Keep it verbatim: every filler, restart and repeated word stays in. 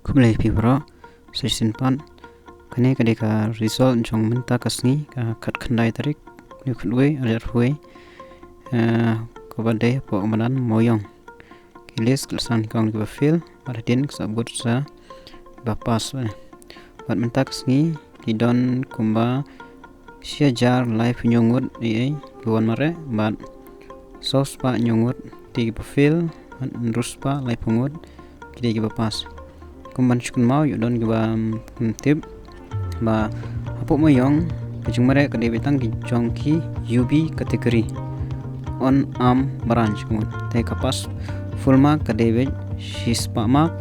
Khublei phi bro, session pat. Kane ka dei ka result jong mynta ka sngi, ka khatkhyndai tarik, hynñiewphew khatwei, arhajar arphew wei. Eh, kaba dei hapoh madan Mawiong. Ki list ki la san kong kiba fail, bad hadien ki sa bud sa kiba pass. Bad mynta ka sngi ki don kumba shi hajar laiphew hynñiew ngut ei ei ki wan mareh, bad saw spah hynñiew ngut ki dei kiba fail, bad hynriew spah laiphew ngut ki dei kiba pass. Kumban shu kynmaw ïoh don kiba, mm, tip ba hapoh Mawiong ka jingmareh ka dei beit tang ki jong ki U B category, unarmed branch kumta. Te ka pass full mark ka dei beit shi spah mark,